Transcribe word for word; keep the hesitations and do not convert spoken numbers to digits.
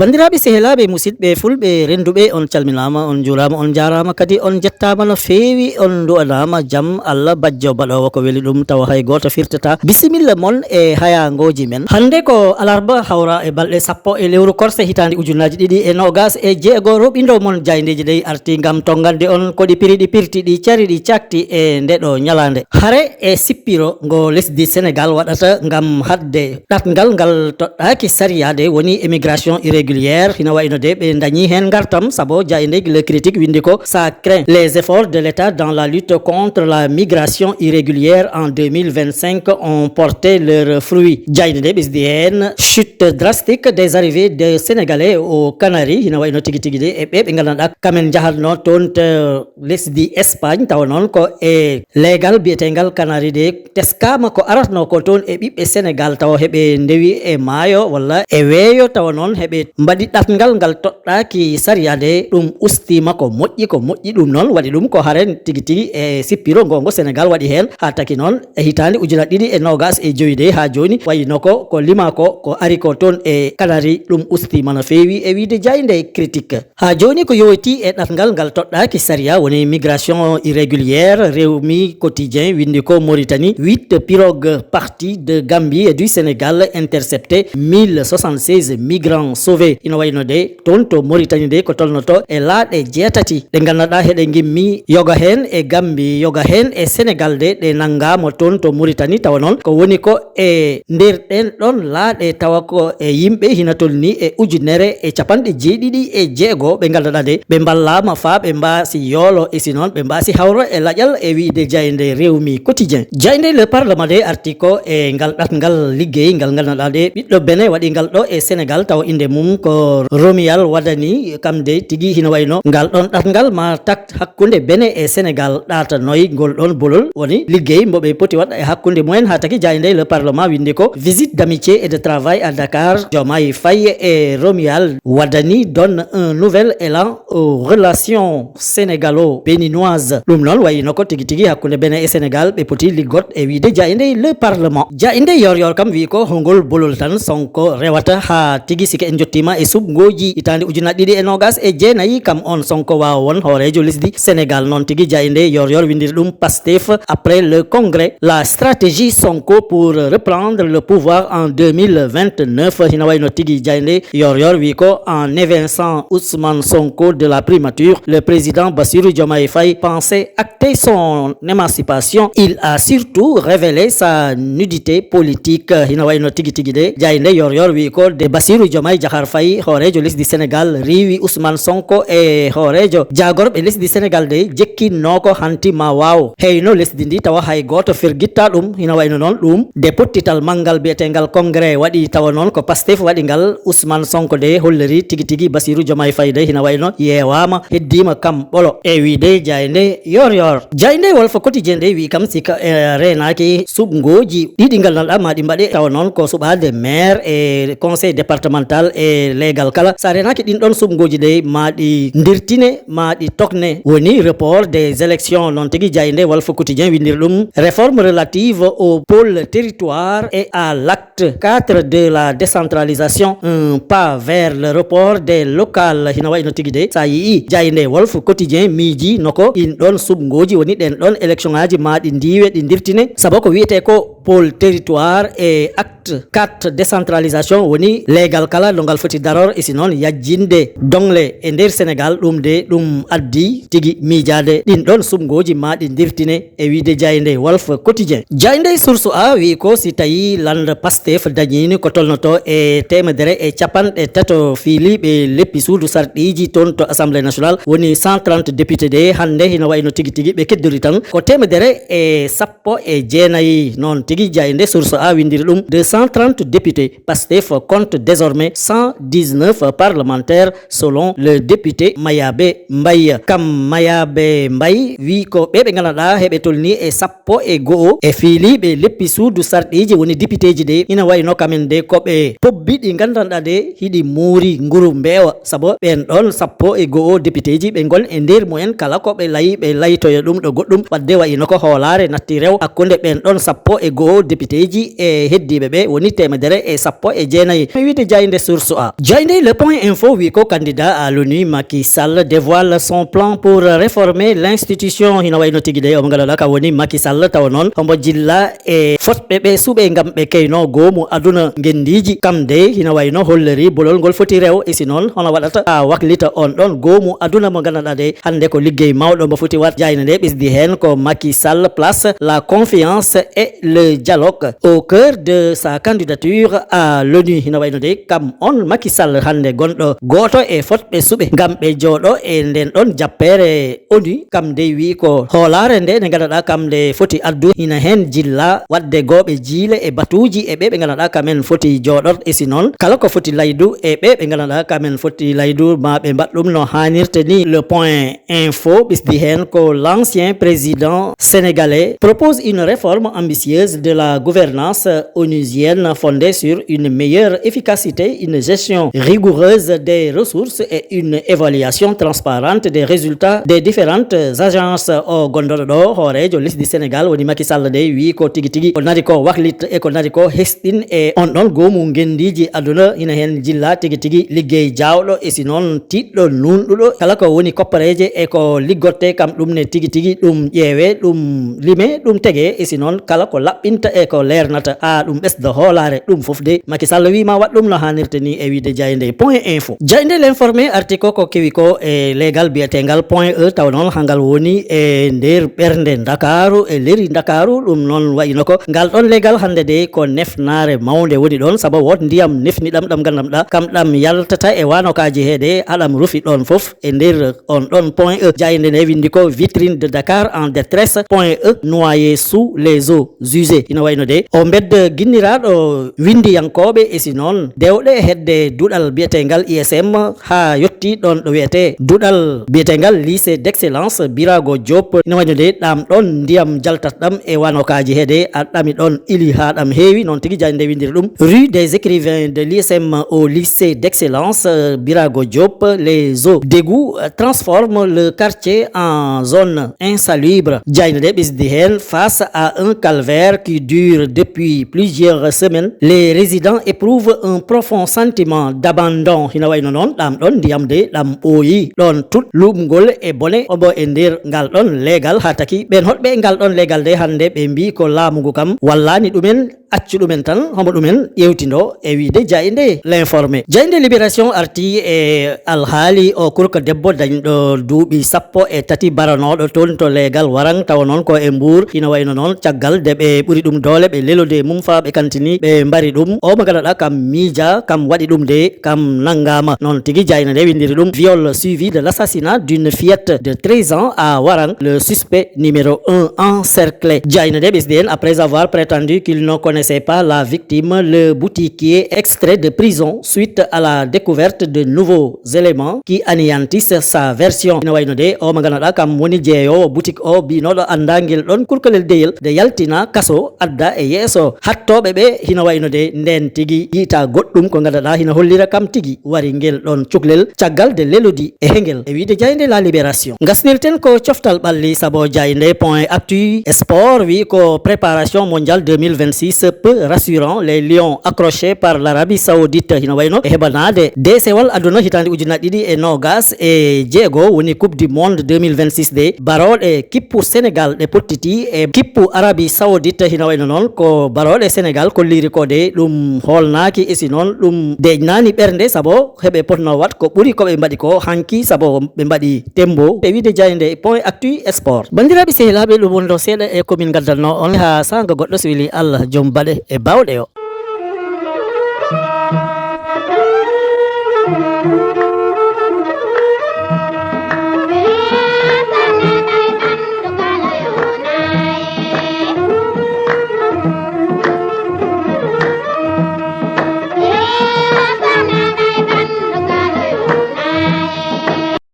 Banndiraaɓe, sehilaaɓe, musidɓe fulɓe rennduɓe, on calminaama, on njuuraama, on njaaraama, kadi on njettaama no feewi, on nduwanaama jam Allah bajjo baɗoowo ko weli ɗum, tawa hay gooto firtataa. Bisimilla mon e hayaangooji men. Hannde ko alarba, hawra e balɗe sappo e lewru korse hitaande ujunnaaji ɗiɗi e noogaas e jeego. Roɓindo mon jaayndeeji ɗey arti ngam tonngande on ko ɗi piri, ɗi pirti, ɗi cari, ɗi cakti e ndeɗo ñalaande. Hare e sippiro ngo lesdi Senegal waɗata ngam haɗde ɗatngal ngal toɗɗaaki sariyaade woni émigration irrégulière. Hina wayno de ɓe dañi heen ngartam, sabo jaaynde Le Critique winndi ko: "Ça craint, les efforts de l'État dans la lutte contre la migration irrégulière en deux mille vingt-cinq ont porté leurs fruits." Jaaynde nde ɓesdi heen: "Chute drastique des arrivées de Sénégalais aux Canaries." Hina wayno tigi tigi de e ɓe ɓe nganndanɗaa kamen njahatno toon to lesdi Espagne, tawa noon ko e leegal biyetengal Canaries de teskaama ko aratno ko toon e ɓiɓɓe Senegal, tawa heɓe ndewi e maayo walla e weeyo, tawa noon heɓe mbaɗi ɗatngal ngal toɗɗaaki sariyaade. Ɗum ustiima ko moƴƴi, ko moƴƴi. Ɗum noon waɗi ɗum ko hare tigi tigi e sippiro ngo ngo Senegal waɗi heen, haa taki noon e hitaande ujunaaji ɗiɗi e noogaas e joy de haa jooni, wayno ko, ko lima ko, ko ari ko toon e Canaries, ɗum ustiima no feewi e wiyde jaaynde Critique. Haa jooni ko yowitii e ɗatngal ngal toɗɗaaki sariya woni migration irrégulière. Rewmi Quotidien winndi ko: "Mauritanie, huit pirogues parties de Gambie et du Sénégal interceptées, mille soixante-seize migrants sauvés." Ina wayno de toon to Mauritanie de ko tolnoto e laaɗe jeetati ɗe nganndanɗaa heɗe ngimmi, yoga heen e Gambie, yoga heen e Senegal de ɗe nanngaama toon to Mauritanie, tawa noon ko woni ko e nder ɗeen ɗoon laaɗe, tawa ko e yimɓe hina tolni e ujunere e capanɗe jeeɗiɗi e jeego ɓe nganndanɗaa de ɓe mballaama faa ɓe mbaasi yoolo, e si noon ɓe mbaasi hawro e laƴal, e wiyde jaaynde Rewmi Quotidien. Jaaynde Le Parlement de arti ko e ngal ɗatngal liggey ngal nganndanɗaa de ɓiɗɗo Benin waɗi ngal ɗo e Senegal, tawa innde mum ko Romuald Wadagni, kam de tigi hina wayno ngal ɗoon ɗatngal ma tak hakkunde Benin e Senegal ɗaatanoy ngol ɗoon bolol, woni liggey mbo ɓe poti waɗa e hakkunde mumen, haa taki jaaynde Le Parlement winndi ko: "Visite d'amitié et de travail à Dakar, Diomaye Faye et Romuald Wadagni donne un nouvel élan aux relations sénégalo-béninoises." Ɗum noon wayino ko tigi tigi hakkunde Benin e Senegal ɓe poti liggot e wiyde jaaynde Le Parlement. Jaaynde Yor Yor kam wiyi ko hongol bolol tan Sonko rewata haa tigi sike en njottiima e suɓngooji hitaande ujunaaji ɗiɗi e noogaas e jeenayi, kam on Sonko waawa won hooreejo lesdi Senegal. Noon tigi jaaynde Yor Yor winndiri ɗum Pastef après le congrès, la stratégie Sonko pour reprendre le pouvoir en deux mille vingt-neuf. Hina wayno tigi jaaynde Yor Yor wiyi ko: "En évincant Ousmane Sonko de la primature, le président Bassirou Diomaye Faye pensait acter son émancipation. Il a surtout révélé sa nudité politique." Hina wayno tigi tigi de jaaynde Yor Yor wiyi ko de Bassirou Diomaye Diakhar Faye, hooreejo lesdi Senegal, riiwi Ousmane Sonko e hooreejo jaagorɓe lesdi Senegal de jekkinno ko hanti ma waaw heyno lesdi ndi, tawa hay gooto fergitta ɗum. Hina wayno noon ɗum de pottital manngal biyetengal congrès waɗi, tawa noon ko Pastef waɗi ngal. Ousmane Sonko de holliri tigi tigi Bassirou Diomaye Faye de hina wayno yeewaama, heddiima kam ɓolo e wiyde jaaynde Yor Yor. Jaaynde Walf Quotidien de wiyi kam sika e reenaaki suɓngooji ɗiɗi nganndanɗaa ma ɗi mbaɗe, tawa noon ko suɓaade maire e conseil départemental e leegal kala. Sa reenaaki ɗin ɗoon suɓngooji de ma ɗi ndirtine, ma ɗi tokne, woni report des élections. Noon tigi jaaynde Walf Quotidien winndiri ɗum: "Réforme relative au pôle territoire et à l'acte quatre de la décentralisation, un pas vers le report des locales." Hina wayno tigi de sa yii jaaynde Walf Quotidien miiji no ko ɗin ɗoon suɓngooji woni ɗen ɗoon élection ŋaaji ma ɗi ndiiwe, ɗi ndirtine, sabo ko wiyetee ko pôle territoire et acte quatre décentralisation woni leegal kala no ngal foti daror, e si noon yajjinde dongle e nder Senegal. Ɗum de ɗum addi tigi miijaade ɗin ɗoon suɓngooji ma ɗi ndirtine e wiyde jaaynde Walf Quotidien. Jaaynde Source A wiyi ko si tawi lannda Pastef dañiino ko tolnoto e teemedere e capanɗe tato fiiliiɓe leppi suudu sarɗiiji toon to Assemblée nationale, woni cent trente députés de, hannde hino wayno tigi tigi ɓe keddori tan ko teemedere e sappo e jeenayi. Noon tigi jaaynde Source A winndiri ɗum deux cent trente députés. Pastef compte désormais cent dix-neuf parlementaires, selon le député Mayabe Mbaye. Kam Mayabe Mbaye wi ko ɓe ɓe nganndanɗaa heɓe tolni e sappo e go'o e fiiliiɓe leppi suudu sarɗiiji, woni députéeji ɗe, ina wayno kamen de ko ɓe pobbi ɗi nganndanɗaa de hiɗi muuri nguru mbeewa, sabu ɓen ɗon sappo e go'o députéeji ɓe ngon e nder mumen kala ko ɓe layi ɓe laytoya ɗum ɗo goɗɗum. Wadde wayino ko hoolaare natti rew hakkunde ɓen ɗon sappo e go'o députéeji e heddiiɓe ɓe woni teemedere e sappo e jeenayi. Mi wiide jaaynde Source A. Jaaynde Le Point Info wi ko candidat à l'ONU Macky Sall dévoile son plan pour réformer l'institution. Hino wayno tigi de omo ngala ka woni Macky Sall tawa noon hombo jilla e fotɓe ɓe suɓe ngam ɓe keyno goomu aduna ngendiiji. Kam de hino wayno holliri bolol ngol foti rew e si noon hono waɗata a waklita on ɗon goomu aduna mo nganndanɗaa de hannde ko liggey mawɗo mo foti wat. Jaaynde nde ɓesdi heen ko Macky Sall place la confiance et le dialogue au cœur de sa candidature à l'ONU. Hino wayno de kam on Macky Sall hannde gonɗo gooto e fotɓe suɓe ngam ɓe jooɗo e nden ɗon jappere ONU. Kam de wi ko hoolaare nde nde nganndanɗaa kam nde foti addu hina heen jilla waɗde gooɓe jiile e batuuji e ɓe ɓe nganndanɗaa kamen foti jooɗor e si noon kala ko foti laydu e ɓe ɓe nganndanɗaa kamen foti laydu ma ɓe mbaɗ ɗum no haanirta ni. Le Point Info ɓesdi heen ko l'ancien président sénégalais propose une réforme ambitieuse de la gouvernance onusienne fondée sur une meilleure efficacité, une gestion rigoureuse des ressources et une évaluation transparente des résultats des différentes agences. O gondoɗo ɗo hooreejo lesdi Sénégal woni Macky Sall de wi ko tigi tigi ko nari ko waklit e ko nari ko hesɗin e on ɗon goomu ngendiiji aduna ina heen jilla tigi tigi liggey jaawɗo e si noon tiɗɗo nuunɗuɗo kala ko woni koppareeje e ko liggotte kam ɗum ne tigi tigi ɗum ƴeewe ɗum lime ɗum tege e si noon kala ko laɓɓinta e ko leernata a ɗum ɓesda hoolaare ɗum fof de Macky Sall wi ma waɗ ɗum no haanirta ni e wiide jaaynde Point Info. Jaaynde L'Informé arti ko ko kewi ko e leegal biyeteegal Point E taw noon hangal woni e nder ɓernde Ndakaaru e leri Ndakaaru ɗum noon wayino ko ngal ɗon leegal hannde de ko nefnaare mawnde woni ɗon sabu wood ndiyam nefniɗam ɗam nganndanɗaa kam ɗam yaltata e waanokaaji he de haɗam rufi ɗon fof e nder on ɗon Point E. Jaaynde nde winndi ko vitrine de Dakar en détresse, Point E noyé sous les eaux usées. Ina wayno de o mbedda ginniraaɗo winndiyankooɓe e si noon dewɗe hedde duɗal biyeteegal I S M haa yotti ɗon ɗo wiyetee duɗal biyeteegal lycée d'excellence Birago Diop. Ina wayno de ɗam ɗon ndiyam jaltat ɗam e waanokaaji he de a ɗami ɗon ili haa ɗam heewi noon tigi jaaynde winndiri ɗum rue des écrivains de l'I S M au lycée d'excellence, euh, Birago Diop, les eaux d'égouts, euh, transforment le quartier en zone insalubre. Jaaynde nde ɓesdi heen face à un calvaire qui dure depuis plusieurs semaines. Les résidents éprouvent un profond sentiment d'abandon. Hino wayno noon ɗam ɗon ndiyam de ɗam ɓooyi ɗon tut luɓngol e bone obo e nder ngal ɗon leegal haa taki ɓen hoɗɓe e ngal ɗon leegal de hannde ɓe mbii ko laamu ngu kam wallaani ɗumen accu ɗumen tan homo ɗumen ƴewtindo e wiide jaaynde L'Informé. Jaaynde Libération arti e alhaali o kurka debbo dañɗo duuɓi sappo e tati baranooɗo toon to leegal Warang tawa noon ko e Mbuur ina wayno noon caggal de ɓe ɓuri ɗum doole ɓe lelode mum faa ɓe kantini ɓe mbari ɗum o mo nganndanɗaa kam miija kam waɗi ɗum de kam nanngaama noon tigi jaaynde nde winndiri ɗum viol suivi de l'assassinat d'une fillette de treize ans à Warang le suspect numéro un encerclé. Jaaynde nde ɓesdi en après avoir prétendu qu'il ne connaissait pas la victime, le boutiquier extrait de prison suite à la découverte de nouveaux éléments qui anéantissent sa version. Ina wayno de o mo nganndanɗaa kam woni jeeyoowo boutique o biynooɗo anndaa ngel ɗon kurkalel deyel de yaltina kaso adda e yeeso hattooɓe ɓe hino wayno de nden tigi yiita goɗɗum ko nganndanɗaa hino hollira kam tigi wari ngel ɗon cuklel caggal de lelodi e hengel e wiide jaaynde La Libération. Ngasnirten ko coftal ɓalli sabu jaaynde Point Actu Sport wi ko préparation mondiale deux mille vingt-six peu rassurant, les Lions accrochés par l'Arabie Saoudite hino wayno e heɓanaade deesewal aduna hitaande ujunnaji ɗiɗi e noogas e jeego woni Coupe du Monde deux mille vingt-six de barooɗe kippu Sénégal ɗe pottiti e kippu Arabie Saoudite hino wayno noon ko barooɗe Sénégal kolliri ko de ɗum hoolnaaki e si noon ɗum deeƴnaani ɓernde sabu heɓe potno wat ko ɓuri ko ɓe mbaɗi ko hanki sabu ɓe mbaɗi tembo e wiide jaaynde Point Actu Sport. Banndiraaɓe sehilaaɓe ɗum wonno seeɗa e ko min ngaddanno on haa saanga goɗɗo so weli Allah joom baɗe e baawɗe o.